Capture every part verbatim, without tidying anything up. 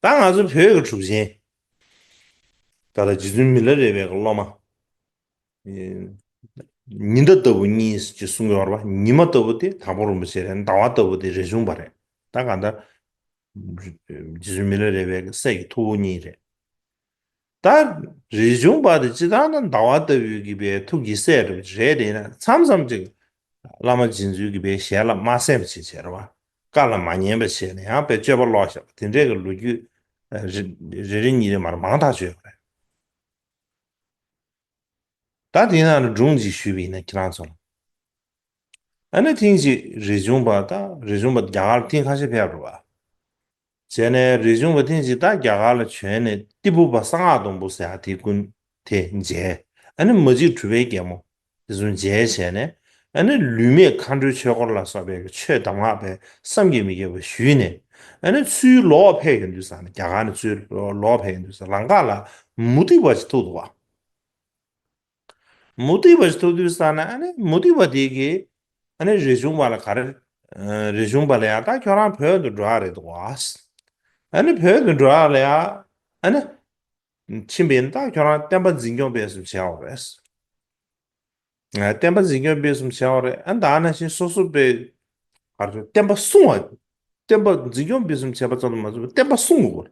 ད་ང་ཚོ་བོད་ཀྱི་གྲུབ་ཆེན། ད་ལྟ་རྗེ་བཙུན་མི་ལ་རས་པའི་སློབ་མ། ཉི་ཟླ་ལྟ་བུ་གཉིས་ཅེས་གསུང་གི་ཡོད་རེད་པ། ཉི་མ་ལྟ་བུ་དེ་དྭགས་པོ་རིན་པོ་ཆེ་རེད། ཟླ་བ་ལྟ་བུ་དེ་རས་ཆུང་པ་རེད། ད་གང་ལྟར་རྗེ་བཙུན་མི་ལ་རས་པའི་སྲས་ཀྱི་ཐུ་བོ་གཉིས་རེད། ད་རས་ཆུང་པ་དེ་སྤྱིར་བཏང་ན་ཟླ་བ་ལྟ་བུའི་གི་པའི་ཐུགས་ཀྱི་སྲས་རེད་རེད་དེ། ཡིན་ན་མཚམས་མཚམས་ཅིག་བླ་མ་རྗེ་བཙུན་གྱི་པའི་ཞལ་ལ་མ་གསན་པ་བྱས་བྱས་རེད་པ། བཀའ་ལ་མ་ཉན་པ་བྱས་ནས་ཡང་པའི་སྤྱོད་པ་ལོག་བཞག་པ་དེ་འདྲའི་གི་ལོ་རྒྱུས་རེ་རེ་གཉིས་རེ་མར་མང་དག་བརྗོད་པ་རེད། ད་དེའི་ནང་ལ་སྒྲུང་ཅིག་ཞུས་པ་ཡིན་ན་ཁྱེད་རང་ཚོ་ལ། ཨ་ནི་ཐེངས་ཅིག་རས་ཆུང་པ་ད་རས་ཆུང་པ་རྒྱ་གར་ལ་ཐེངས་ཁ་ཤས་ཕེབས་འགྲོ་བ། བྱས་ནས་རས་ཆུང་པ་ཐེངས་ཅིག་ད་རྒྱ་གར་ལ་བྱོན་ནས་ཏི་ཕུ་པ་གསང་སྔགས་སྡོང་པོ་ཟེར་ཡ་དེ་ཀུན་དེ་མཇལ། ཨ་ནི་མ་གཅིག་གྲུབ་པའི་རྒྱལ་མོ་དེ་ཚོ་མཇལ་བྱས་ནས། ཨ་ནི་ལུས་མེད་མཁའ་འགྲོའི་ཆོས་སྐོར་ལ་སོགས་པའི་ཆོས་གདམས་ངག་པའི་བསམ་གྱིས་མི་ཁྱབ་པ་ཞུས་ནས། ཨ་ནི་ཚུར་ལོག་ཕེབས་ཡོང་དུས་ཙང་ནས། རྒྱ་གར་ནས་ཚུར་ལོག་ཕེབས་ཡོང་དུས་ཙང་ལམ་ཁ་ལ་མུ་སྟེགས་པ་ཞིག་ཐུག་འདུག་བ། མུ་སྟེགས་པ་ཞིག་ཐུག་དུས་ཙང་ནས་ཨ་ནི་མུ་སྟེགས་པ་དེ་གིས་ཨ་ནི་རས་ཆུང་པ་ལ་ག་རེ། ཨ། རས་ཆུང་པ་ལ་ཡང་ད་ཁྱོད་རང་བོད་དུ་འགྲོ་ཡ་རེད་འདུག་བ། ཨ་ནི་བོད་དུ་འགྲོ་ཡ་ལ་ཡང་ཨ་ནི་ཕྱིན་པ་ཡིན་ན་ད་ཁྱོད་རང་བསྟན་པ་འཛིན་སྐྱོང་སྤེལ་གསུམ་བྱེད་ཡོད་རེད། ཨ། བསྟན་པ་འཛིན་སྐྱོང་སྤེལ་གསུམ་བྱེད་ཡོད་རེད། ཨ། ད་ནང་བཞིན་སོ་སོ་པའི་ག་རེ། བསྟན་པ་སྲུང་བ། བསྟན་པ་འཛིན་སྐྱོང་སྤེལ་གསུམ་བྱས་པ་ཙམ་དུ་མ་ཟད་པར་བསྟན་པ་སྲུང་དགོས།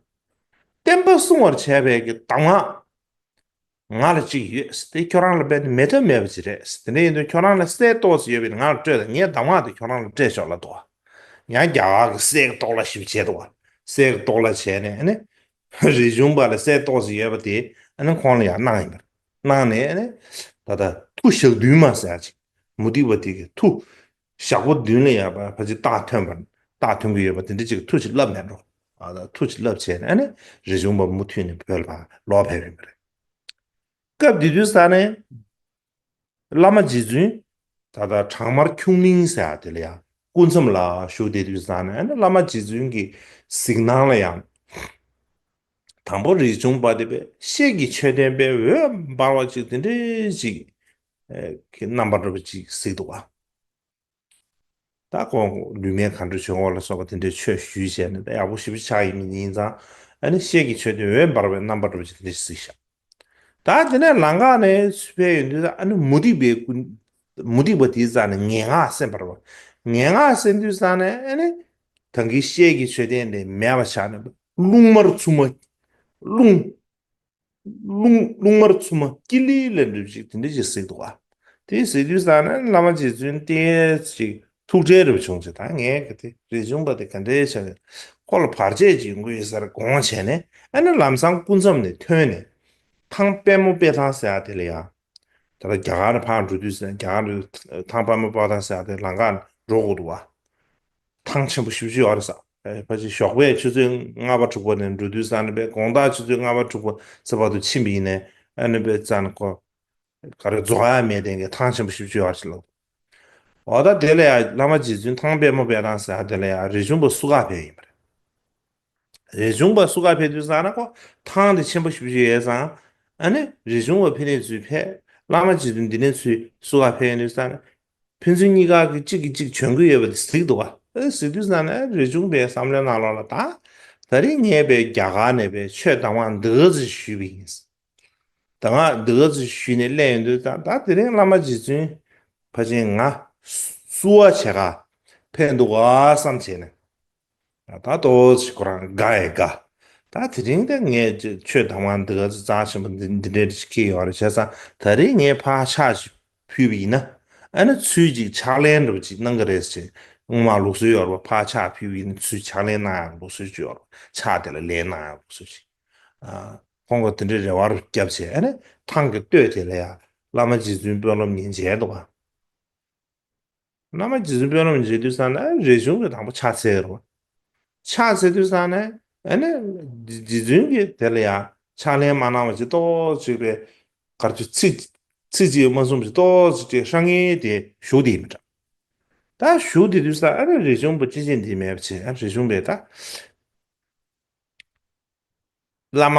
བསྟན་པ་སྲུང་བར་བྱས་པའི་གི་གདམས་ངག་ང་ལ་གཅིག་ཡོད། དེ་ཁྱོད་རང་ལ་རྦད་དེ་མེད་ཐབས་མེད་པ་ཅིག་རེད། དེ་འདྲ་ཡིན་དུས་ཁྱོད་རང་ལ་གསལ་ཏོག་ཙམ་ཡོད་པ་ཡིན་ན་ང་ལ་སྤྲོད་དང་། ངའི་གདམས་ངག་དེ་ཁྱོད་རང་ལ་སྤྲད་ཆོག་ལབ་འདུག་བ། ཡང་རྒྱ་གར་གྱི་གསེར་གྱི་ཏོག་ལ་ཞིག་བྱས་འདུག་བ། གསེར་གྱི་ཏོག་ལ་བྱས་ནས་ཨ་ནི་རས་ཆུང་པ་ལ་གསལ་ཏོག་ཙམ་ཡོད་པ་དེ་ཨ་ནི་ཁོང་ལ་ཡང་གནང་ཡིན་པ་རེད། གནང་ནས་ཨ་ནི་ད་ལྟ་མཐུ་ཞག་བདུན་མ་ཟེར་ཡ་ཅིག་མུ་སྟེགས་པ་དེ་གི་མཐུ་ཞག་པོ་བདུན་ལ་ཡང་ཕ་ཕལ་ཆེར་རྟགས་ཐོན་པ། རྟགས་ཐོན་གྱི་ཡོད་པ་དེ་འདྲ་ཅིག་མཐུ་ཅིག་བསླབས་ནས་འགྲོ། ཨ། ད་མཐུ་ཅིག་བསླབས་བྱས་ནས་ཨ་ནི་རས་ཆུང་པ་མུ་མཐུད་ནས་བོད་ལ་ལོག་ཕེབས་ཡོད་པ་རེད། སྐབས་དེ་དུས་ཙ་ནས་བླ་མ་རྗེ་བཙུན་ད་ལྟ་བྲག་དམར་ཁྱུང་གླིང་ཟེར་ཡ་དེ་ལ་ཡང་སྐུ་མཚམས་ལ་བཞུགས་བསྡད་དུས་ཙ་ནས་ཨ་ནི་བླ་མ་རྗེ་བཙུན་གྱི་གཟིགས་སྣང་ལ་ཡང་། དང་པོ་རས་ཆུང་པ་དེ་པའི་ཤེལ་གྱི་མཆོད་རྟེན་པའི་འོད་འབར་བ་ཅིག་དེ་འདྲའི་ཅིག་ཨེ། གི་རྣམ་པ་འདྲ་པོ་ཅིག་གཟིགས་འདུག་བ། ད་ཁོང་ལུས་མེད་མཁའ་འགྲོའི་ཆོས་སྐོར་ལ་སོགས་པ་དེ་འདྲའི་ཆོས་ཞུས་བྱས་ནས་ད་ཡག་པོ་ཞེ་པོ་ཆགས་ཡིན་མིན་ཡིན་ཙང་། ཨ་ནི་ཤེལ་གྱི་མཆོད་རྟེན་འོད་འབར་བའི་རྣམ་པ་འདྲ་པོ་ཅིག་དེ་འདྲ་གཟིགས་ཤག་ད་དེ་ནས་ལམ་ཁ་ནས་ཚུར་ཕེབས་ཡོང་དུས་ཨ་ནི་མུ་སྟེགས་པའི་ཀུན། མུ་སྟེགས་པ་དེའི་རྩ་ནས་ངན་སྔགས་གསན་པ་རེད་བ། ངན་སྔགས་གསན་དུས་རྩ་ནས་ཨ་ནི་ད་གིན་ཤེལ་གྱི་མཆོད་རྟེན་དེ་མེད་པ་ཆགས་ནས་རླུང་དམར་འཚུབ་མ། རླུང་། རླུང་། རླུང་དམར་འཚུབ་མ་ཀི་ལི་ལ་འདྲ་ཅིག་དེ་འདྲ་ཅིག་གཟིགས་འདུག་བ། དེ་གཟིགས་དུས་ཙ་ན་བླ་མ་རྗེ་བཙུན་ཏོག་ཙམ་ཅིག་ཐུགས་ཁྲལ་རེ་བྱུང་ཅིག་ད་ངས་ག་དེ་རས་ཆུང་པ་དེ་ག་འདྲའི་ཆ་རེད། ཁོ་ལ་བར་ཆད་ཅིག་ཡོང་གི་ཡོད་ས་རེད་དགོངས་བྱས་ནས། ཨ་ནི་ལམ་སང་སྐུ་མཚམས་ནས་ཐོན་ནས་ཐང་དཔལ་མོ་དཔེ་ཐང་ཟེར་ཡ་དེ་ལ་ཡ། ད་ལྟ་རྒྱ་གར་ནས་ཕར་འགྲོ་དུས་ཟེར། རྒྱ་གར་ནས་ཐང་དཔལ་མོ་དཔེ་ཐང་ཟེར་ཡ་དེ་ལམ་ཁ་འགྲོ་དགོས་འདུག་བ། ཐང་ཆེན་པོ་ཞེ་པོ་ཅིག་ཡོད་རེད་ས། ཨེ། ཕལ་ཆེར་ཞོགས་པའི་ཆུ་ཚོད་ལྔ་པ་དྲུག་པ་ནས་འགྲོ་དུས་ཙ་ན་པའི་དགོང་དག་ཆུ་ཚོད་ལྔ་པ་དྲུག་པ་ཙམ་བར་དུ་ཕྱིན་པ་ཡིན་ནའི་ཨ་ནི་པའི་ཙ་ན་ཁོ་ག་རེ་རྫོགས་ཡ་མེད་དེ་གི་ཐང་ཆེན་པོ་ཞེ་པོ་ཅིག་ཡོད་རེད་ལབ། འོ་ད་དེ་ལ་ཡ་བླ་མ་རྗེ་བཙུན་ཐང་དཔལ་མོ་དཔེ་ཐང་ཟེར་ཡ་དེ་ལ་ཡ་རས་ཆུང་པ་བསུ་ག་ཕེབས་ཡིན་པ་རེད། རས་ཆུང་པ་བསུ་ག་ཕེབས་དུས་ཙ་ན་ཁོ་ཐང་དེ་ཆེན་པོ་ཞེ་པོ་ཅིག་ཡོད་ཙང་། ཨ་ནི་རས་ཆུང་པ་ཕ་ནས་ཚུར་ཕེབས། བླ་མ་རྗེ་བཙུན་འདི་ནས་ཚུར་བསུ་ག་ཕེབས་ཡོང་དུས་ཙ་ན། ཕན་ཚུན་གཉིས་ཀ་གི་གཅིག་གིས་གཅིག་བྱོན་གི་ཡོད་པ་དེ་གཟིགས་འདུག་བ། ཨེ། གཟིགས་དུས་ཙ་ན་རས་ཆུང་པའི་བསམ་བློའི་ནང་ལོགས་ལ་ད། ད་རིང་ངས་པའི་རྒྱ་གར་ནས་པའི་ཆོས་གདམས་ངག་འདི་ག་ཚོད་ཞུས་པ་ཡིན། གདམས་ངག་འདི་ག་ཚོད་ཞུས་ནས་སླེབས་ཡོང་དུས་ཙ། ད་དེ་རིང་བླ་མ་རྗེ་བཙུན་ཕལ་ཆེར་ང་བསུ་བ་བྱེད་ག་ཕེབས་འདུག་ག་བསམ་བྱས་ནས། ད་ཏོག་ཙམ་ཁོ་རང་དགའ་ཡི་དགའ། ད་དེ་རིང་ད་ངས་ཆོས་གདམས་ངག་འདི་ག་ཚོད་རྩ་ཆེན་པོ་འདི་འདི་འདྲའི་ཅིག་ཁྱེར་ཡོད་རེད། བྱས་ཙང་ད་རིང་ངས་ཕར་ཕྱག་ཅིག་ཕུལ་བ་ཡིན་ན། ཨ་ནི་ཚུར་ཅིག་ཕྱག་ལེན་འདྲ་པོ་ཅིག་གནང་གི་རེད་ཟེར། སྔོན་མ་ལུགས་སྲོལ་ཡོད་རེད་པ། ཕར་ཕྱག་ཕུལ་བ་ཡིན་ན་ཚུར་ཕྱག་ལེན་གནང་ཡག་ལུགས་སྲོལ་ཅིག་ཡོད་རེད། ཕྱག་དེ་ལ་ལན་གནང་ཡག་ལུགས་སྲོལ་ཅིག་ཨ། ཁོང་གིས་དེ་འདྲའི་རེ་བ་རུ་བརྒྱབ་བྱས། ཨ་ནི་ཐང་གི་སྟོད་དེ་ལ་ཡ་བླ་མ་རྗེ་བཙུན་དཔོན་སློབ་གཉིས་མཇལ་འདུག་ག་བླ་མ་རྗེ་བཙུན་དཔོན་སློབ་མཇལ་དུས་ཙ་ན་རས་ཆུང་པས་དང་པོ་ཕྱག་འཚལ་རོ། ཕྱག་འཚལ་དུས་ཙ་ན་ཨ་ནི་རྗེ་བཙུན་གྱིས་དེ་ལ་ཡང་ཕྱག་ལེན་མ་གནང་བ་ཅིག་ཏོག་ཅིག་པའི་གར་ཆུ་ཚིག་ཚིག་གཅིག་མ་གསུངས་པ་ཅིག་ཏོག་ཅིག་ཅིག་ཧྲང་ངེ་དེ་བཞུགས་དེ་ཡིན་པ་འདྲ། ད་བཞུགས་དེ་དུས་ཙ་ཨ་ནི་རས་ཆུང་པ་ཅི་བྱེད་འདི་མེད་པ་བྱས། ཨ། རས་ཆུང་པས་ད། བླ་མ་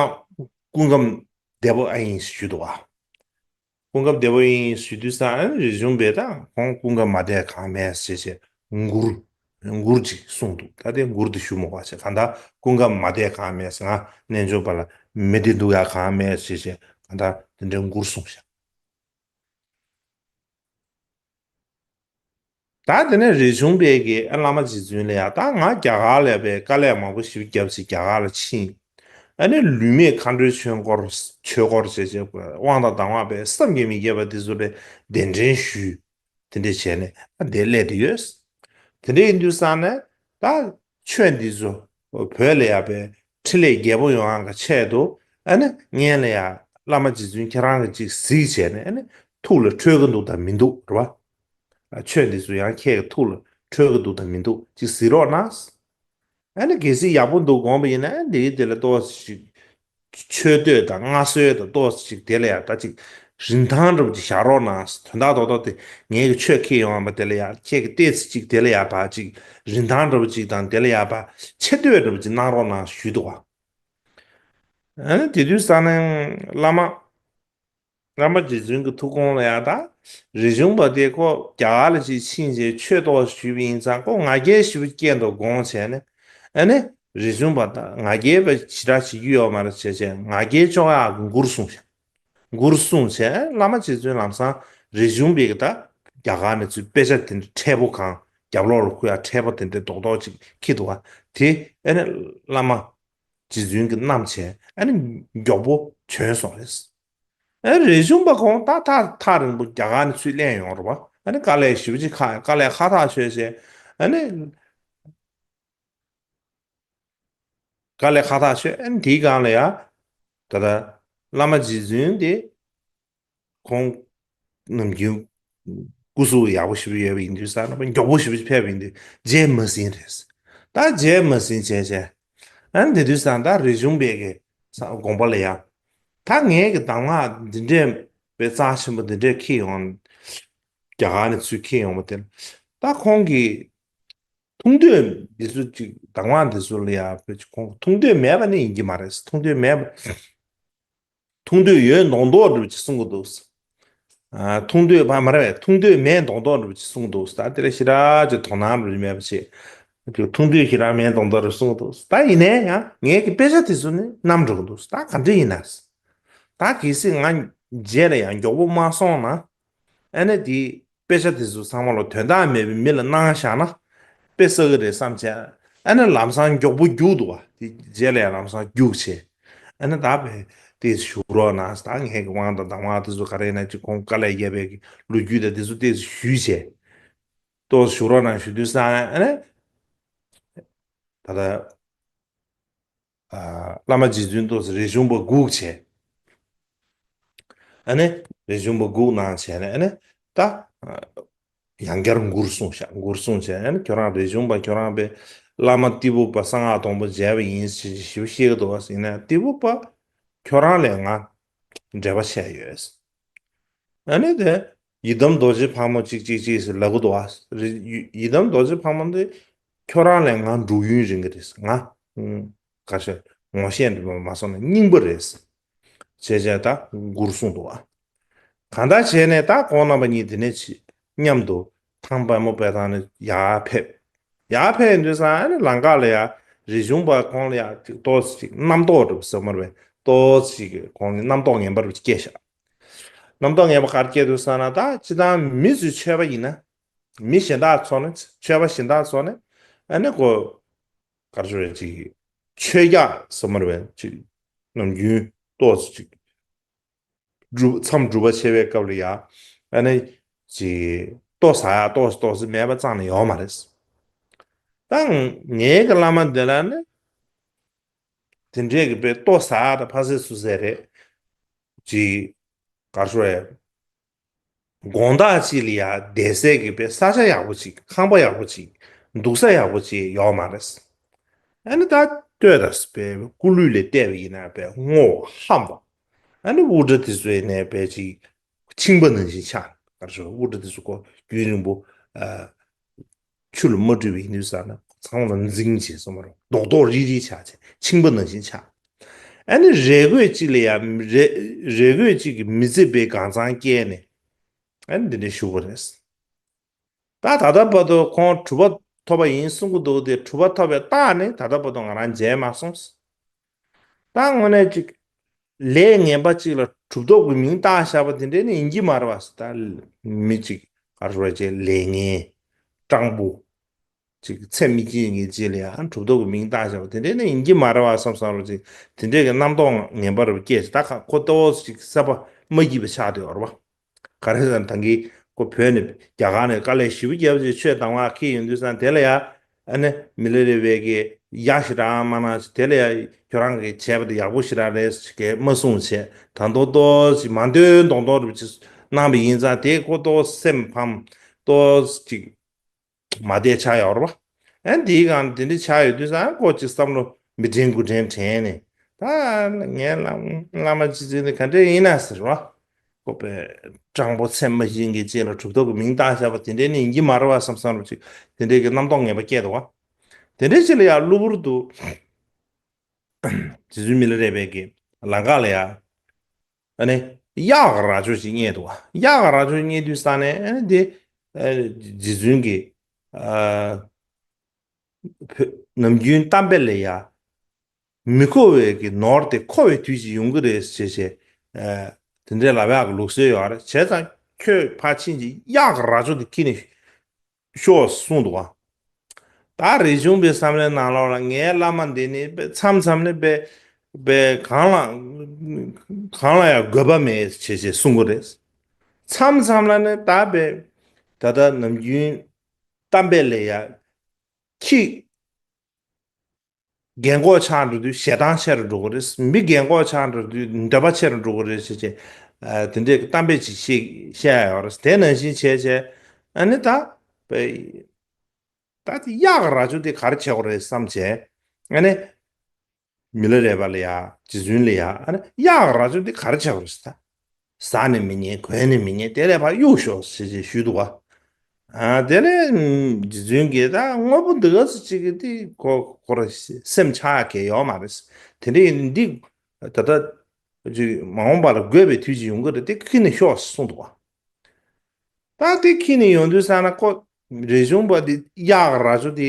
སྐུ་ཁམས་བདེ་པོ་ཨེ་ཡིན་ཞུས་འདུག་བ། སྐུ་ཁམས་བདེ་པོ་ཡིན་ཞུ་དུས་ཙ་ཨ་ནི་རས་ཆུང་པས་ད་ཁོང་སྐུ་ཁམས་མ་བདེ་གང་མེད་ཟེར་བྱས་མགུར། མགུར་ཅིག་གསུངས་འདུག་ད་དེ་མགུར་དེ་ཞུ་མི་དགོས་པ་བྱས། གང་ལྟར་ཀུན་ཁ་མ་བསྡད་གང་མེད་ཟེར། ང་རྣལ་འབྱོར་པ་ལ་མི་བདེ་སྡུག་ཡག་གང་མེད་ཟེར་བྱས། གང་ལྟར་དེ་འདྲའི་མགུར་གསུངས་ཤག་ད་དེ་ནས་རིག་གཞུང་པས་ཀྱིས་ཨ་བླ་མ་རྗེ་བཙུན་ལ་ཡ། ད་ང་རྒྱ་གར་ལ་ཡ་པའི་དཀའ་ལས་མང་པོ་ཞིག་བརྒྱབ་ཅིག་རྒྱ་གར་ལ་ཕྱིན། ཨ་ནི་ལུས་མེད་མཁའ་འགྲོའི་ཆོས་སྐོར། ཆོས་སྐོར་བྱས་བྱས་དབང་དང་གདམས་ངག་པས་བསམ་གྱིས་མི་ཁྱབ་པ་དེ་ཚོ་ལ་གདན་འདྲེན་ཞུས། དེ་འདྲས་བྱས་ནས་ཨ་འདིར་སླེབས་བསྡད་ཡོད། དེ་འདྲས་ཡིན་དུས་ཙང་ནས་ད་ཆོས་འདི་ཚོ་བོད་ལ་ཡ་པའི་འཕྲིན་ལས་རྒྱས་པོ་ཡོང་ཡག་གི་ཆེད་དུ། ཨ་ནི་སྔོན་ལ་ཡ་བླ་མ་རྗེ་བཙུན་ཁྱེད་རང་གིས་ཅིག་གཟིགས་བྱས་ནས། ཨ་ནི་ཐུགས་ལ་འཕྲོད་ཀྱི་འདུག་དང་མི་འདུག་རེད་བ། ཨ་ཆོས་འདི་ཚོ་ཡང་ཁྱེད་ཀྱི་ཐུགས་ལ་འཕྲོད་ཀྱི་འདུག་དང་མི་འདུག་ཅིག་གཟིགས་རོགས་གནང་། ཨ་ནི་གལ་སྲིད་ཡག་པོ་འདུག་དགོངས་པ་ཡིན་ན། ཨ་ནི་འདིའི་དེ་ལ་ཏོག་ཙམ་ཅིག་མཆོད་བསྟོད་དང་མངའ་གསོལ་དང་ཏོག་ཙམ་ཅིག་དེ་ལ་ཡ་ད་ཅིག་རིན་ཐང་འདྲ་པོ་ཅིག་བཞག་རོགས་གནང་། དོན་དག་རྡོག་རྡོག་དེ་ངས་ཀྱི་ཆོས་ཁྱེར་ཡོང་བ་དེ་ལ་ཡ། ཁྱེད་ཀྱི་ཏོག་ཙམ་ཅིག་དེ་ལ་ཡ་ཕར་ཅིག་རིན་ཐང་འདྲ་པོ་ཅིག་དང་། དེ་ལ་ཡ་ཕར་ཆེ་བསྟོད་འདྲ་པོ་ཅིག་གནང་རོགས་གནང་ཞུས་འདུག་བ། ཨ་ནི་དེ་དུས་ཙ་ན་བླ་མ། བླ་མ་རྗེ་བཙུན་གྱི་ཐུགས་དགོངས་ལ་ཡ། ད་རིག་གཞུང་པ་དེ་ཁོ་རྒྱ་གར་ལ་ཅིག་ཕྱིན་རྗེས་ཆོས་ཏོག་ཞུས་པ་ཡིན་ཙང་། ཁོ་ང་རྒྱལ་ཞེ་པོ་སྐྱེས་འདུག་དགོངས་བྱས་ནས། ཨ་ནི་རིག་གཞུང་པ་དང་ང་རྒྱལ་པ་ཞེ་དྲག་བྱེད་རྒྱུ་ཡོད་མ་རེད་བྱས་བྱས། ང་རྒྱལ་གཅོག་ཡག་གི་མགུར་གསུངས་ཤག་མགུར་གསུངས་བྱས། བླ་མ་རྗེ་བཙུན་ལམ་སང་རིག་གཞུང་པའི་གི་ད་རྒྱ་གར་ནས་ཚུར་དཔེ་ཆ་དེ་འདྲ་ཕྲན་བུ་གང་རྒྱབ་ལོགས་ལ་ཁུར་ཡག་ཕྲན་བུ་དེ་འདྲ་རྡོག་རྡོག་ཅིག་འཁྱེར་འདུག་བ། དེ་ཨ་ནི་བླ་མ་རྗེ་བཙུན་གྱིས་བསྣམས་བྱས། ཨ་ནི་མགྱོགས་པོ་བྱོན་སོང་རེད། ཨ་རིག་གཞུང་པ་ཁོང་ད་ཐག་ཐག་རིང་པོ་རྒྱ་གར་ནས་ཚུར་སླེབས་ཡོང་རེད་བ། ཨ་ནི་དཀའ་ལས་ཞེ་པོ་ཅིག་ཁག་དཀའ་ལས་ཁག་ཐག་ཆོད་བྱས། ཨ་ནི་དཀའ་ལས་ཁག་ཐག་ཆོད། ཨ་ནི་དེའི་སྒང་ལ་ཡ། ད་ལྟ་བླ་མ་རྗེ་བཙུན་དེ་ཁོང་ནམ་རྒྱུན་སྐུ་གཟུགས་ཡག་པོ་ཞེ་པོ་ཡོད་པ་ཡིན་དུས་ཙ་ན། མགྱོགས་པོ་ཞེ་པོ་ཅིག་ཕེབས་པ་ཡིན་དུས་རྗེས་མ་ཟིན་རེད། ད་རྗེས་མ་ཟིན་བྱས་བྱས། ཨ་ནི་དེ་དུས་ཙ་ན་ད་རིག་གཞུང་པའི་གི་དགོངས་པ་ལ་ཡ། ད་ངའི་གི་གདམས་ངག་འདི་འདྲས་དཔེ་རྩ་ཆེན་པོ་འདི་འདྲས་འཁྱེར་ཡོང་། རྒྱ་གར་ནས་ཚུར་འཁྱེར་ཡོང་བ་དེ་ལ་ད་ཁོང་གིས་ཐུང་དུས་འདི་ཚོ་ཅིག་གདམས་ངག་འདི་ཚོ་ལ་ཡ་ཕལ་ཆེར་ཁོང་ཐུང་དུས་མེད་པ་ནི་ཡིན་གྱི་མ་རེད། ཐུང་དུས་མེད་པ། ཐུང་དུས་ཡོད་མདོག་མདོག་འདྲ་པོ་ཅིག་གསུང་གི་འདུག་ཨ་ཐུང་དུས་བ་མ་རེད་པས། ཐུང་དུས་མེད་མདོག་མདོག་འདྲ་པོ་ཅིག་གསུང་གི་འདུག་ད་དེ་ལ་ཞེ་དྲག་ཅིག་དོ་སྣང་རེ་མེད་པ་བྱས། ཐུང་དུས་ཞེ་དྲག་མེད་མདོག་མདོག་རེ་གསུང་གི་འདུག་ད་ཡིན་ནའི་ཡང་ངའི་གི་དཔེ་ཆ་དེ་ཚོ་ནི་བསྣམས་འགྲོ་གི་འདུག་ད་ག་འདྲ་ཡིན་ན། ད་གལ་སྲིད་ང་རྗེས་ལ་ཡང་མགྱོགས་པོ་མ་སོང་ན། ཨ་ནི་དེ་དཔེ་ཆ་དེ་ཚོ་ཚང་མ་ལ་དོན་དག་མེད་པའི་མི་ལ་གནང་བཞག་ན་དཔེ་བསགས་ཀྱི་རེད་བསམ་བྱས། ཨ་ནི་ལམ་སང་མགྱོགས་པོ་རྒྱུགས་འདུག་བ། དེ་རྗེས་ལ་ཡང་ལམ་སང་རྒྱུགས་བྱས། ཨ་ནི་ད་བས་དེ་ཞུ་རོགས་གནང་། ད་ངས་ཀྱི་དབང་དང་གདམས་ངག་དེ་ཚོ་ག་རེ་ཡིན་ན་ཅིག་ཁོང་དཀའ་ལས་བརྒྱབ་པའི་ལོ་རྒྱུས་དང་དེ་ཚོ་དེ་ཞུས་བྱས། ཏོག་ཞུ་རོགས་གནང་ཞུ་དུས་ཙ་ན། ཨ་ནི་ད་ལྟ་ཨ་བླ་མ་རྗེ་བཙུན་ཏོག་ཙམ་རིག་གཞུང་པ་སྒུག་བྱས། ཨ་ནི་རིག་གཞུང་པ་སྒུག་གནང་བྱས་ནས། ཨ་ནི་ད་ཨ་ཡང་བསྐྱར་མགུར་གསུངས་ཤག་མགུར་གསུངས་བྱས། ཨ་ནི་ཁྱོད་རང་རིག་གཞུང་པ་ཁྱོད་རང་པའི་བླ་མ་ཏི་ཕུ་པ་གསང་སྔགས་སྡོང་པོ་མཇལ་བ་ཡིན་ཞེས་ཞིབ་བཤད་ཀྱི་འདུག་བ་ཟེར་ནས། ཏི་ཕུ་པ་ཁྱོད་རང་ལས་ང་འབྲེལ་བ་བྱས་ཡོད། ཨ་ནི་དེ་ཡི་དམ་རྡོ་རྗེ་ཕག་མོ་གཅིག་གཅིག་གཅིག་ཟེར་ལབ་གི་འདུག་བ། རི་ཡི་ཡི་དམ་རྡོ་རྗེ་ཕག་མོ་འདི་ཁྱོད་རང་ལས་ང་འགྲོ་ཡུན་རིང་གི་རེད། ང་ཨུམ་ག་ཤེད་ངོ་ཤེས་འདྲ་མ་སོང་ན་རྙིང་པ་རེད། བྱས་བྱས་ད་མགུར་གསུངས་འདུག་བ། གང་ལྟར་བྱས་ནས་ད་ཁོང་རྣམ་པ་གཉིས་དེ་ནས་ཕྱི་མཉམ་དུ་ཐང་པད་མོ་པད་ཐང་ནས་ཡར་ཕེབས། ཡར་ཕེབས་ཡོང་དུས་ཙང་ཨ་ནི་ལམ་ཁ་ལ་ཡ་རིག་གཞུང་པ་ཁོང་ལ་ཡ་ཅིག་ཏོག་ཙམ་ཅིག་རྣམ་རྟོག་འདྲ་པོ་ཟེར་མ་རེད་པས། ཏོག་ཙམ་ཅིག་ཁོང་ལ་རྣམ་རྟོག་ངན་པ་འདྲ་པོ་ཅིག་སྐྱེས་ཤག་རྣམ་རྟོག་ངན་པ་ག་རེ་སྐྱེས་འདུག་ཟེར་ན། ད་སྤྱིར་བཏང་མི་ཚོས་ཆོས་པ་ཡིན་ན། མི་གཞན་དག་ཚོ་ནི། ཆོས་པ་གཞན་དག་ཚོ་ནི། ཨ་ནི་ཁོ་ག་རེ་ཞུ་རེད། ཅིག་ཆོས་རྒྱག་ཟེར་མ་རེད་པས། ཅིག་ནམ་རྒྱུན་ཏོག་ཙམ་ཅིག་སྒྲུབ་མཚམས་སྒྲུབ་པ་བྱེད་པའི་སྐབས་ལ་ཡ། ཨ་ནི་ཅིག་ལྟོ་ཟ་ཡག་ཏོག་ཙམ་ཏོག་ཙམ་མེད་པ་རྩ་ནས་ཡོད་མ་རེད། ད་ངའི་གི་བླ་མ་འདི་ལ་ནི་དེ་འདྲས་ཀྱི་དཔེ་ལྟོ་ཟ་ཡག་དང་ཕ་སེ་སུ་སེ་རེད། ཅིག་ག་རེ་ཞུ་རེད། དགོང་དག་ཅིག་ལ་ཡ་བསྡད་སའི་གི་དཔེ་ས་ཆ་ཡག་པོ་ཅིག་ཁང་པ་ཡག་པོ་ཅིག་འདུག་ས་ཡག་པོ་ཅིག་ཡོད་མ་རེད། ཨ་ནི་ད་ལྟོས་དང་དཔེ་སྐུ་ལུས་ལ་བལྟས་པ་ཡིན་ན་དཔེ་སྔོ་ལྷམ་པ། ཨ་ནི་དབུ་སྐྲ་དེ་ཚོ་ཡིན་ནའི་དཔེ་ཅིག་ཕྱིང་པ་ནང་བཞིན་ཆགས། ག་རེ་ཞུ། དབུ་སྐྲ་དེ་ཚོ་ཁོ་རྒྱུན་རིང་པོ་ཨ་ཆུ་ལ་མ་བཀྲུས་པ་ཡིན་དུས་ཙ་ན་ཚང་མ་ལ་འཛིང་བྱས་སོང་མ་རེད། རྡོག་རྡོག་རིལ་རིལ་ཆགས་བྱས་ཕྱིང་པ་ནང་བཞིན་ཆགས། ཨ་ནི་རས་གོས་གཅིག་ལ་ཡ་རས་རས་གོས་གཅིག་གིས་མི་བརྩི་བའི་གང་ཚང་བསྐྱལ་ནས། ཨ་ནི་འདི་འདྲའི་བཞུགས་པ་རེད། ད་ད་ལྟ་བར་དུ་ཁོང་གྲུབ་པ་ ཐོབ་པ་ཡིན་གསུང་གི་འདུག་སྟེ། གྲུབ་པ་ཐོབ་པའི་རྟགས་ནི་ད་ལྟ་བར་དུ་ང་རང་མཇལ་མ་སོང་། ད་དངོས་གནས་ཅིག་ལས་ངན་པ་ཅིག་ལ་གྲུབ་ཐོབ་ཀྱི་མིང་བཏགས་བཞག་པ་དེ་འདྲས་ནི་ཡིན་གྱི་མ་རེད་བ། ད་མི་ཅིག་ག་རེ་ཟེར་བ་ཅིག་ལས་ངན་སྤྲང་པོ། ཅིག་ཚད་མི་ཅིག་ངེས་ཅིག་ལ་ཡང་གྲུབ་ཐོབ་ཀྱི་མིང་བཏགས་བཞག་པ་དེ་འདྲས་ནི་ཡིན་གྱི་མ་རེད་བ་བསམ་བསམ་རོ། ཅིག་དེ་འདྲས་ཀྱི་རྣམ་རྟོག་ངན་པ་རུ་སྐྱེས། ད་ཁ་ཁོ་ལྟ་བུ་ཅིག་གསར་པ་མ་སྐྱིད་པ་ཆགས་བསྡད་ཡོད་རེད་བ། ག་རེ་ཟེར་ན་ད་གིན་ཁོ་བོད་ནས་རྒྱ་གར་ནས་དཀའ་ལས་ཞེ་པོ་བརྒྱབ་ཅིག་ཆོས་དང་བ་ཁྱེར་ཡོང་དུས་ཙང་དེ་ལ་ཡ་ཨ་ནི་མི་ལ་རས་པས་ཀྱི་ཡ་ཞེ་དྲག་མ་གནང་ཅིག་དེ་ལ་ཡ་ཁྱོད་རང་གིས་བྱས་པ་དེ་ཡག་པོ་ཞེ་དྲག་རེད་ཟེར་གི་མ་གསུངས་བྱས། ད་མདོ་ཏོག་ཅིག་མ་འདོད་མདོག་མདོག་རུ་ཅིག་གནང་བ་ཡིན་ཙང་དེ་ཁོ་ཏོག་སེམས་ཕམ་ཏོག་ཅིག་མ་བདེ་ཆགས་ཡོད་རེད་བ། ཨ་ནི་དེའི་སྒང་དེ་འདྲ་ཆགས་ཡོད་དུས་ཙང་ཁོ་ཅིག་བསམ་བློ་མི་དྲན་དགུ་དྲན་དྲན་ནས། ད་ངའི་བླ་བླ་མ་རྗེ་བཙུན་ནི་ག་འདྲ་ཡིན་ན་ཟེར་བ། ཁོ་པའི་སྤྲང་པོ་ཚད་མ་ཞིག་གི་རྗེས་ལ་གྲུབ་ཐོབ་ཀྱི་མིང་བཏགས་བཞག་པ་དེ་འདྲའི་ནི་ཡིན་གྱི་མ་རེད་བ་བསམ་བསམ་རུ་ཅིག་དེ་འདྲའི་གི་རྣམ་རྟོག་ངན་པ་སྐྱེས་འདུག་བ། དེ་འདྲའི་ཅིག་ལ་ཡང་གློ་བུར་དུ་རྗེ་བཙུན་མི་ལ་རས་པའི་གི་ལམ་ཁ་ལ་ཡ། ཨ་ནི་གཡག་རྭ་ཅོ་ཞིག་རྙེད་འདུག་བ། གཡག་རྭ་ཅོ་རྙེད་དུས་ཙང་ནས་ཨ་ནི་དེ་ཨ་རྗེ་བཙུན་གྱི་ཨ་བོད་ནམ་རྒྱུན་གཏམ་དཔེ་ལ་ཡ་མི་མཁོ་བའི་གི་ནོར་དེ་མཁོ་བའི་དུས་ཅིག་ཡོང་གི་རེད་ཟེར་བྱས་ཨ་དེ་འདྲའི་ལབ་ཡག་གི་ལུགས་སྲོལ་ཡོད་རེད། བྱས་ཙང་ཁྱོད་ཕར་ཕྱིན་གྱི་གཡག་རྭ་ཅོ་དེ་ཁྱེར་ནས་ཤོག་གསུངས་འདུག་བ། ད་རིག་གཞུང་པའི་བསམ་བློའི་ནང་ལོགས་ལ་ངའི་བླ་མ་འདི་ནི་དཔེ་མཚམས་མཚམས་ནས་དཔེ་དཔེ་གང་ལ་གང་ལ་ཡང་དགོས་པ་མེད་ཅེས་ཅེས་གསུང་གི་རེད། མཚམས་མཚམས་ལ་ནི་ད་དཔེ་ད་ལྟ་ནམ་རྒྱུན་གཏམ་དཔེ་ལ་ཡ་ཁྱི་རྒན་གོག་ཆགས་འགྲོ་དུས་ཞེ་སྡང་ཆེ་རུ་འགྲོ་གི་རེད། མི་རྒན་གོག་ཆགས་འགྲོ་དུས་འདོད་པ་ཆེ་རུ་འགྲོ་གི་རེད་ཅེས་ཅེས་དེ་འདྲའི་གཏམ་དཔེ་ཅིག་བཤད་བཤད་ཡ་ཡོད་རེད། དེ་ནང་བཞིན་བྱས་བྱས་ཨ་ནི་ད་དཔེ། ད་དེ་གཡག་རྭ་ཅོ་དེ་ག་རེ་བྱེད་དགོས་རེད་བསམ་བྱས། ཨ་ནི་མི་ལ་རས་པ་ལ་ཡ་རྗེ་བཙུན་ལ་ཡ་ཨ་ནི་གཡག་རྭ་ཅོ་དེ་ག་རེ་བྱེད་དགོས་རེད་ཟེར། ད་ཟ་ནི་མི་ཉན། གོན་ནི་མི་ཉན། དེ་ལས་ཕར་གཡུག་ཤོག་ཟེར་ཞེས་ཞུས་འདུག་བ། ཨ་དེ་ལས་རྗེ་བཙུན་གྱིས་ད་དངོས་པོ་འདི་ག་ཚོད་ཅིག་གི་དེ་ཁོ་ཁོ་ར་སེམས་ཆགས་ཡ་གལ་ཡོད་མ་རེད། དེ་འདྲ་ཡིན་འདི་ད་ལྟ་ཅིག་མ་འོངས་པ་ལ་དགོས་པའི་དུས་ཅིག་ཡོང་གི་རེད། དེ་ཁྱེར་ནས་ཤོག་གསུངས་འདུག་བ། ད་དེ་ཁྱེར་ནས་ཡོང་དུས་ཙང་ན་ཁོ་རིག་གཞུང་པ་དེ་གཡག་རྭ་ཅོ་དེ་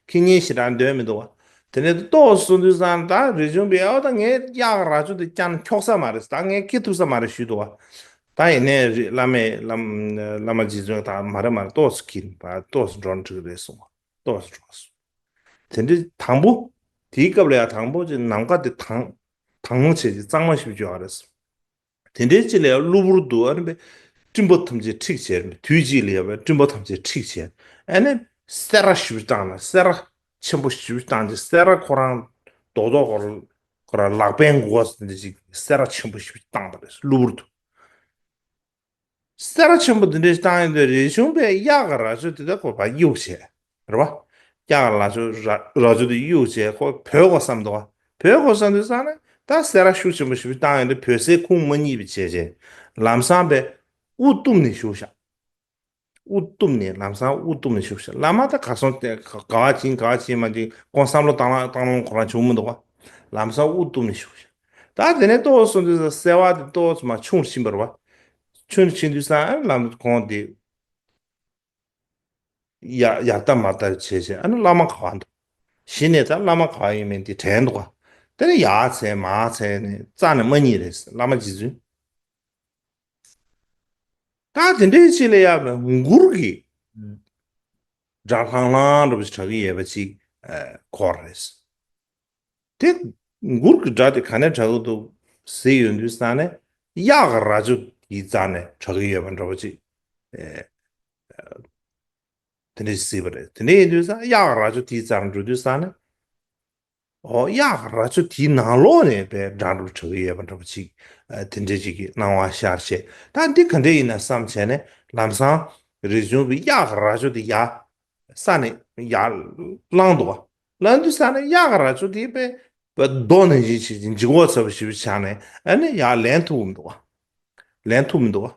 ཁྱེར་ཉན་ཞེ་དྲག་འདོད་མི་འདུག་བ། དེ་ནས་ཏོག་ཙམ་སོང་དུས་ཙང་ད་རིག་གཞུང་པས་ཨོ་ད་ངས་གཡག་རྭ་ཅོ་དེ་བརྐྱངས་ན་འཁྱོག་ས་མ་རེད། ད་ངས་ཁྱེར་ཐུབ་ས་མ་རེད་ཞུས་འདུག་བ། ད་ཡིན་ནའི་རི་བླ་མས་བླ་མ་བླ་མ་རྗེ་བཙུན་ད་མ་རེད་མ་རེད། ཏོག་ཙམ་ཁྱེར་ད་ཏོག་ཙམ་འགྲོ་ན་འགྲིག་གི་རེད་གསུངས་བ། ཏོག་ཙམ་འགྲོ་གསུངས། དེ་འདྲའི་དང་པོ་དེའི་སྐབས་ལ་ཡང་དང་པོ་ཅིག་ནམ་མཁའ་དེ་དྭངས་དྭངས་མོ་བྱས་ཅིག་གཙང་མ་ཞིག་བྱུང་བ་རེད། དེ་འདྲའི་ཅིག་ལ་ཡང་གློ་བུར་དུ་ཨ་ནི་སྤྲིན་པ་ཐམས་ཅད་འཁྲིགས་བྱས། དུས་གཅིག་ལ་ཡང་སྤྲིན་པ་ཐམས་ཅད་འཁྲིགས་བྱས། ཨ་ནི་སེ་ར་ཞིབ་བཏང་ན་སེ་ར་ཆེན་པོ་ཞིབ་བཏང་ཅིག་སེ་ར་ཁོ་རང་རྡོག་རྡོག་ཁོ་རང་ཁོ་རང་ལག་པས་འགུག་པ་འདི་ཅིག་སེ་ར་ཆེན་པོ་ཞིབ་བཏང་པ་རེད། གློ་བུར་དུ་སེ་ར་ཆེན་པོ་འདི་འདྲ་ཞིག་བཏང་ཡོང་དུས་རིག་གཞུང་པས་གཡག་གི་རྭ་ཅོ་དེ་དག་ཁོ་ཕར་གཡུག་བྱས། རེད་བ། གཡག་གི་རྭ་ཅོ་རྭ་རྭ་ཅོ་དེ་གཡུག་བྱས་ཁོ་བྲོས་དགོས་བསམ་འདུག་བ། བྲོས་དགོས་བསམ་དུས་ཙང་ནས་ད་སེ་ར་ཤུགས་ཆེན་པོ་ཞིག་བཏང་ཡོང་དུས་བྲོས་སའི་ཁུངས་མ་རྙེད་པ་བྱས་བྱས། ལམ་སང་པས་དབུ་བཏུམས་ནས་བཞུགས་ཤག་དབུ་བཏུམས་ནས་ལམ་སང་དབུ་བཏུམས་ནས་བཞུགས་ཤག་བླ་མ་ད་གར་སོང་སྟེ་ག་ག་བ་ཕྱིན་ག་བ་ཕྱིན་མ་ཕྱིན་ཁོང་བསམ་བློ་བཏང་ལ་བཏང་ལོང་ཁོ་རང་བྱུང་མི་འདུག་བ། ལམ་སང་དབུ་བཏུམས་ནས་བཞུགས་ཤག་ད་དེ་ནས་ཏོག་ཙམ་སོང་དུས་སེ་བ་དེ་ཏོག་ཙམ་མར་ཆུང་རུ་ཕྱིན་པ་རེད་བ། ཆུང་རུ་ཕྱིན་དུས་ཙང་ལམ་ཁོང་དེ། ཡ་ཡར་ལྟ་མར་ལྟ་བྱས་བྱས་ཨ་ནི་བླ་མ་ག་བ་འདུག་གཞི་ནས་ད་བླ་མ་ག་བ་ཡིན་མིན་དེ་དྲན་འདུག་ག་དེ་ནས་ཡར་འཚོལ་མར་འཚོལ་ནས་རྩ་ནས་མ་རྙེད་རེད། བླ་མ་རྗེ་བཙུན། ད་དེ་འདྲའི་ཅིག་ལ་ཡ་མགུར་གྱི་སྒྲ་ལྷང་ལྷང་འདྲ་པོ་ཞིག་གྲགས་ཀྱི་ཡོད་པ་ཅིག་ཨ་གོ་རེད། དེ་མགུར་གྱི་སྒྲ་དེ་ག་ནས་གྲགས་ཀྱི་འདུག་ཟེར་ཡོང་དུས་ཙང་ནས་གཡག་གི་རྭ་ཅོ་དེའི་རྩ་ནས་གྲགས་ཀྱི་ཡོད་པ་འདྲ་པོ་ཅིག་ཨེ་དེ་འདྲ་ཞིག་གཟིགས་པ་རེད། དེ་འདྲ་ཡིན་དུས་ཙང་གཡག་གི་རྭ་ཅོ་དེའི་རྩ་ནས་འགྲོ་དུས་ཙང་ནས་ཨོ་གཡག་གི་རྭ་ཅོ་དེའི་ནང་ལོགས་ནས་པའི་སྒྲ་འདྲ་པོ་གྲགས་ཀྱི་ཡོད་པ་འདྲ་པོ་ཅིག་ཨ་དེ་འདྲ་ཅིག་གི་སྣང་བ་ཤར་བྱས། ད་འདི་ག་འདྲ་ཡིན་ན་བསམ་བྱས་ནས་ལམ་སང་རིག་གཞུང་པས་གཡག་གི་རྭ་ཅོ་དེ་ཡར་ས་ནས་ཡར་བླངས་འདུག་བ། བླངས་དུས་ཙ་ན་གཡག་གི་རྭ་ཅོ་དེ་དཔེ་དཔེ་རྡོ་ནང་བཞིན་བྱས་ཅིང་ལྗིད་ཁོག་ཚ་པོ་ཞེ་པོ་ཆགས་ནས་ཨ་ནི་ཡར་ལེན་ཐུབ་མི་འདུག་བ། ལེན་ཐུབ་མི་འདུག་བ།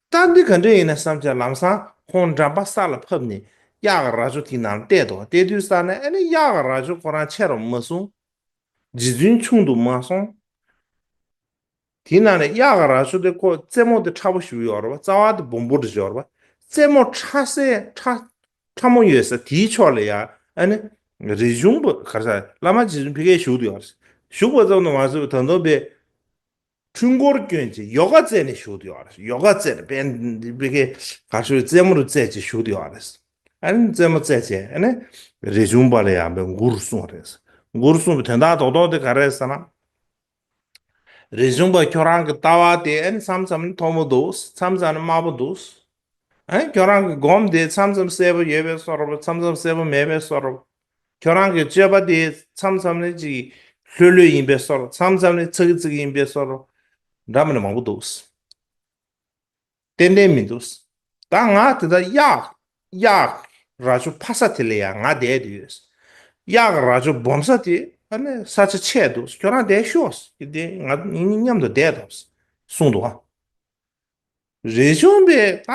ད་འདི་ག་འདྲ་ཡིན་ན་བསམ་བྱས་ལམ་སང་ཁོང་འགྲམ་པ་ས་ལ་ཕབ་ནས་གཡག་གི་རྭ་ཅོ་དེའི་ནང་བལྟས་འདུག་བ། བལྟས་དུས་ཙ་ན་ཨ་ནི་གཡག་གི་རྭ་ཅོ་ཁོ་རང་ཆེར་མ་སོང་། རྗེ་བཙུན་ཆུང་དུ་མ་སོང་། དེའི་ནང་ནས་གཡག་གི་རྭ་ཅོ་དེ་ཁོ་རྩེ་མོ་དེ་ཕྲ་པོ་ཞིག་ཡོད་རེད་བ། རྩ་བ་དེ་སྦོམ་པོ་འདྲ་ཞིག་ཡོད་རེད་བ། རྩེ་མོ་ཕྲ་སའི་ཕྲ་ ཕྲ་མོ་ཡོད་ས་དེའི་ཕྱོགས་ལ་ཡང་ཨ་ནི་རིག་གཞུང་པ་ག་རེ་ཟེར་བླ་མ་རྗེ་བཙུན་ཕ་གིར་བཞུགས་བསྡད་ཡོད་རེད། བཞུགས་པ་ཙམ་དུ་མ་ཟད་པར་ད་དུང་པའི་འཕྲུལ་འཁོར་བསྐྱོན་བྱས་ཡོ་ག་རྩེད་ནས་བཞུགས་བསྡད་ཡོད་རེད། ཡོ་ག་རྩེད་ནས་པའི་པའི་ག་རེ་ཟེར་རྩེད་མོ་རུ་རྩེད་བྱས་བཞུགས་བསྡད་ཡོད་རེད། ཨ་ནི་རྩེད་མོ་རྩེད་བྱས་ཨ་ནི་རིག་གཞུང་པ་ལ་ཡང་པའི་མགུར་གསུངས་རེད། མགུར་གསུངས་པའི་དོན་དག་རྡོག་རྡོག་དེ་ག་རེ་རེད་ཟེར་ན། རིག་གཞུང་པ་ཁྱོད་རང་གི་ལྟ་བ་དེ་ཨ་ནི་མཚམས་མཚམས་ནི་མཐོ་པོ་འདུག་མཚམས་མཚམས་ནི་དམའ་པོ་འདུག་ཨ་ནི་ཁྱོད་རང་གི་སྒོམ་དེ་མཚམས་མཚམས་གསལ་པོ་ཡོད་པའི་བཟོ་འདྲ་པོ། མཚམས་མཚམས་གསལ་པོ་མེད་པའི་བཟོ་འདྲ་པོ། ཁྱོད་རང་གི་སྤྱོད་པ་དེ་མཚམས་མཚམས་ནི་ཅིག་ལྷོད་ལྷོད་ཡིན་པའི་བཟོ་འདྲ། མཚམས་མཚམས་ནི་ཚིག་ཚིག་ཡིན་པའི་བཟོ་འདྲ། འདྲ་མི་འདྲ་མང་པོ་འདུག་ཏན་ཏན་མི་འདུག་ད་ང་དེ་ལྟར་གཡག་གཡག་རྭ་ཅོ་འཕར་ས་དེ་ལ་ཡང་ང་བསྡད་དེ་ཡོད། གཡག་རྭ་ཅོ་སྦོམ་ས་དེ་ཨ་ནི་ས་ཆ་ཆད་འདུག་ཁྱོད་རང་བསྡད་ཤོག་དེ་ང་གཉིས་མཉམ་དུ་བསྡད་དང་གསུངས་འདུག་ཨ། རིག་གཞུང་པས་ད་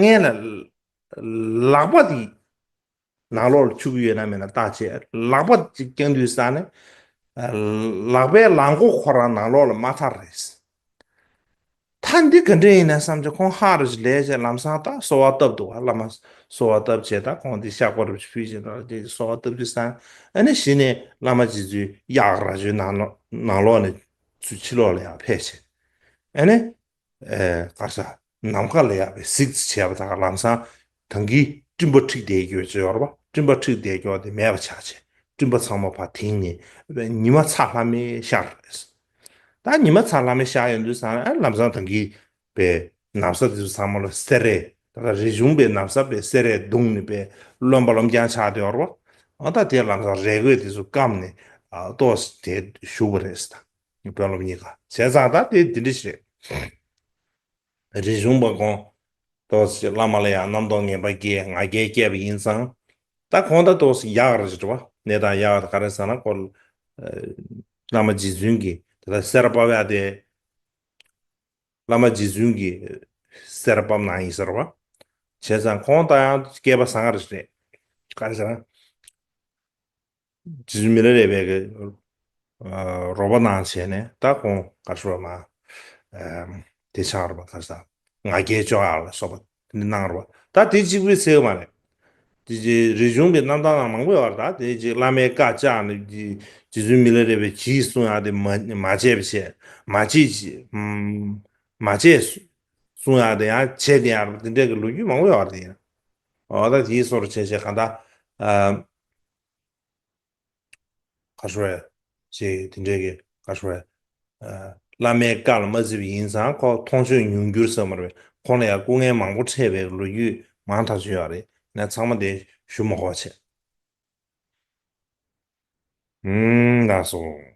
ངས་ལ་ལག་པ་དེ་ནང་ལོགས་ལ་འཆུག་གི་ཡོད་ན་མེད་ན་བརྟག་བྱས། ལག་པ་ཅིག་བརྐྱངས་དུས་ཙ་ནས་ལག་པའི་ལག་མགོ་ཁོ་རང་ནང་ལོགས་ལ་མ་ཐར་རེད། ད་འདི་ག་འདྲ་ཡིན་ན་བསམ་བྱས་ཁོང་ཧ་རུ་ཅིག་ལས་བྱས་ལམ་སང་ད་གསོལ་བ་བཏབ་འདུག་བ། བླ་མ་གསོལ་བ་བཏབ་བྱས་ད་ཁོང་འདི་ཤག་པ་རུ་ཅིག་ཕུལ་བྱས་ད་འདི་གསོལ་བ་བཏབ་དུས་ཙ་ཨ་ནི་གཞི་ནས་བླ་མ་རྗེ་བཙུན་གཡག་རྭ་ཅོའི་ནང་ལོགས་ནང་ལོགས་ནས་ཚུར་ཕྱི་ལོགས་ལ་ཡར་ཕེབས་བྱས་ཨ་ནི། ཨེ་ག་རེ་ཟེར། ནམ་མཁའ་ལ་ཡར་པའི་གཟིགས་བྱས་པ་དང་ལམ་སང་ད་གིན་སྤྲིན་པ་འཁྲིགས་བསྡད་ཀྱོག་ཅིག་ཡོད་རེད་པ། སྤྲིན་པ་འཁྲིགས་བསྡད་ཀྱོག་དེ་མེད་པ་ཆགས་བྱས་སྤྲིན་པ་ཚང་མ་ཕར་དེངས་ནས་ཉི་མ་ཚ་ལྷ་མོའི་ཤར་རེད། ད་ཉི་མ་ཚ་ལྷ་མོའི་ཤར་ཡོང་དུས་ཙང་ཨ་ལམ་སང་ད་གིན་པའི་ན་བཟའ་དེ་ཚོ་ཚང་མ་ལ་སེར་རས་ད་ལྟ་རིག་གཞུང་པའི་ན་བཟའ་པའི་སེར་རས་བརྡུངས་ནས་པའི་རློན་པ་རློན་རྐྱང་ཆགས་བསྡད་ཡོད་རེད་པ། ཨ་ད་དེ་ལམ་སང་རས་གོས་དེ་ཚོ་བསྐམས་ནས་ཨ་ཏོག་ཙམ་དེ་བཞུགས་པ་རེད་ད། དཔོན་སློབ་གཉིས་ཀ་བྱས་ཙང་ད་དེ་འདི་འདྲ་ཞིག་རེད། རིག་གཞུང་པ་ཁོང་ཏོག་ཙམ་བླ་མ་ལ་ཡང་རྣམ་རྟོག་ངན་པ་སྐྱེས་ང་རྒྱལ་སྐྱེས་པ་ཡིན་ཙང་། ད་ཁོང་ད་ཏོག་ཙམ་ཡག་རེད་ཅེས་བ་གནས་སྟངས་ཡག་ག་རེ་ཟེར་ན་ཁོ་བླ་མ་རྗེ་བཙུན་གྱིས་དེ་ལ་སེར་པ་བ་དེ་བླ་མ་རྗེ་བཙུན་གྱིས་སེར་པ་གནང་ཡིན་ཟེར་བ། བྱས་ཙང་ཁོང་ད་ཡང་སྐལ་པ་བཟང་རེད། ག་རེ་ཟེར་ན། རྗེ་བཙུན་མི་ལ་རས་པས་ཀྱི་རོགས་པ་གནང་བྱས་ནས་ད་ཁོང་ག་རེ་ཟེར་བ་མ་དེ་ཆགས་རེད་པ། ག་རེ་ཟེར་ང་རྒྱལ་སྐྱོ་ཡག་ལ་སོགས་པ་འདི་གནང་རེད་པ། ད་དེ་གཅིག་པུས་ཚད་མ་རེད། དེ་རྗེས་རིག་གཞུང་པའི་རྣམ་ཐར་ནང་མང་པོ་ཡོད་རེད། ད་དེ་རྗེས་བླ་མའི་བཀའ་བཅག་ནས་རྗེ་བཙུན་མི་ལ་རས་པས་ཅི་གསུང་ཡག་དེ་མ་མ་བྱས་པ་བྱས་མ་བྱས་ཅི་མ་བྱས་གསུང་ཡག་དེ་ཡང་བྱས་དེ་ཡང་རེད་པ། དེ་འདྲའི་གི་ལོ་རྒྱུས་མང་པོ་ཡོད་རེད། དེ་ཡིན་ཨོ་ད་དེའི་སོར་བྱས་བྱས་གང་ལྟར། ག་རེ་ཟེར་ཅེས་དེ་འདྲའི་གི་ག་རེ་ཟེར། བླ་མའི་བཀའ་ལ་མ་བརྩི་བ་ཡིན་ཙང་ཁོ་མཐོང་ཆོས་མྱོང་འགྱུར་ཟེར་མ་རེད། ཁོང་ལ་ཡང་སྐུ་ངལ་མང་པོ་འཕྲད་པའི་ལོ་རྒྱུས་མང་ཐག་ཆོད་ཡོད་རེད། ཡིན་ན་ཚང་མ་དེ་ཞུ་མ་དགོས་བྱས། ཨུམ་ལགས་སོ།